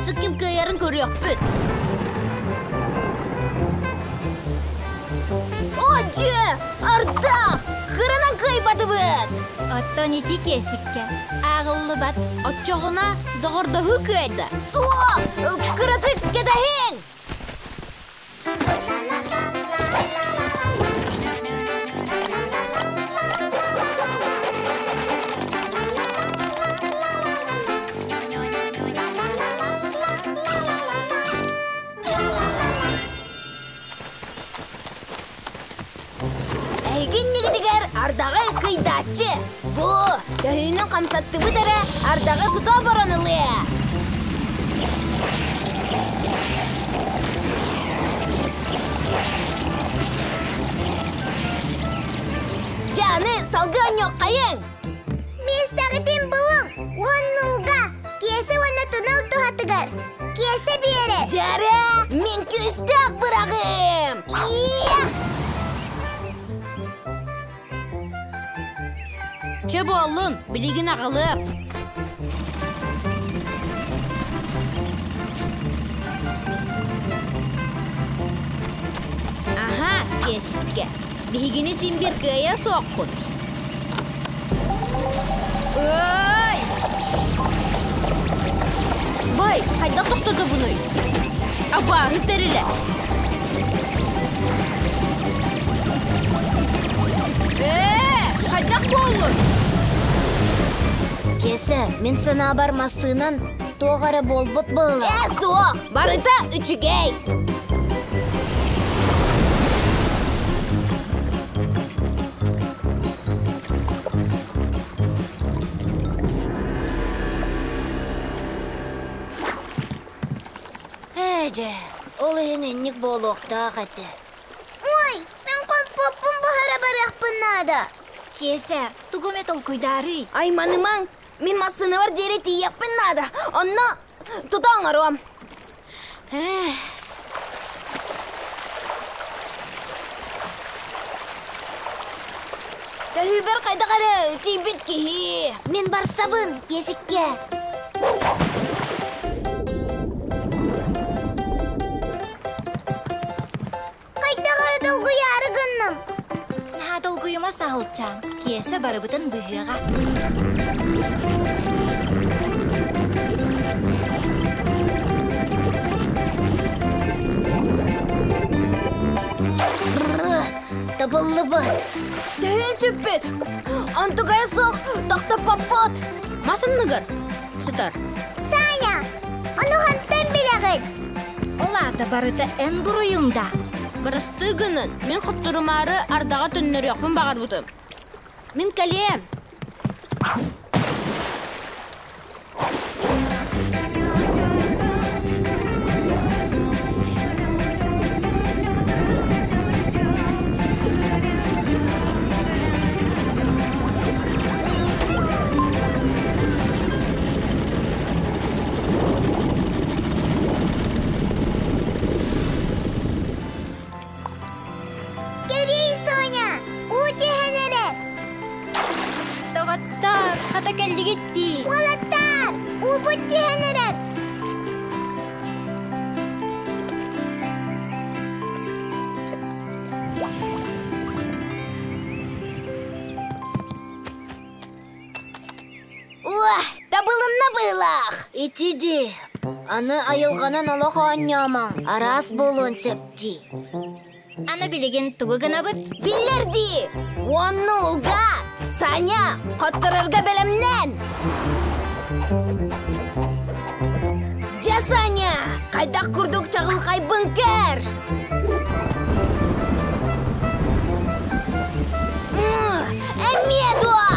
Өссө ким кыайарын көрүөхпүт. О, дьэ! Ардах! Кыранан кыайбатыбыт! Оттон ити киэсиккэ ааҕыллыбат. Оччоҕуна доҕордоһуу кыайда. Суох! Кыратык кэтэһиҥ! Эһиги иннигитигэр ардаҕы кыйдааччы. Бу, төһүүнүн хамсаттыбыт эрэ, ардаҕы тута оборон ылыа. Дьэ аны салгыы онньуоххайыҥ. Миэстэҕитин булуҥ, уоннулга, Киэсэ уонна тунал туһатыгар. Киэсэ биэрэр. Дьэрэ, мин күүстээх быраҕым! Иэх! Чэ буоллун, билигин аҕалыам. Аһа, Киэсиккэ, биһигини син биир кыайа суоххут. Ой! Бай, хайдах тохтотобунуй? Абааһы тэрилэ! Ээ, хайдах буоллун? Киэсэ, мин санаабар массыынан туох эрэ буолбут буолла. Ээ, суох, барыта үчүгэй. Ээ дьэ, ол иһин инник буолуохтаах этэ. Ой, мин хоппоппун буһара барыахпын наада. Киэсэ, тугу эмэ толкуйдаарый? Айманымаҥ, мин массыынабар диэри тиийиэхпин наада. Онно тута оҥоруом. Эх. Төһүүбэр хайдах эрэ тиийбит киһи. Мин барсабын, Киэсиккэ. Хайдах эрэ долгуйаары гынным. Наһаа долгуйума саһылчаан, Киэсэ барыбытын быһыаҕа. Табыллыбыт. Төһүүн сүппүт. Онтукайа суох тохтоппоппут. Мас анныгар сытар. Саня, ону хантан билэҕин? Ол аата барыта эн буруйуҥ да? Бырастыы гынын, мин хотторумаары ардаҕа төннөрүөхпүн баҕарбытым. Мин кэлиэм. Кэрий, Соня, уу түһэн эрэр. Доҕоттоор, хата кэллигит дии. Уолаттаар, уубут түһэн эрэр. Уah, табылынна быһыылаах. Ити дии, аны айылҕанан олох оонньоомоҥ, араас буолуон сөп дии. Аны билигин тугу гынабыт? Биллэр дии! Уонна улга! Саня, хотторорго бэлэмнэн! Дьэ, Саня, хайдах курдук чаҕылхайбын көр! Эмиэ дуо?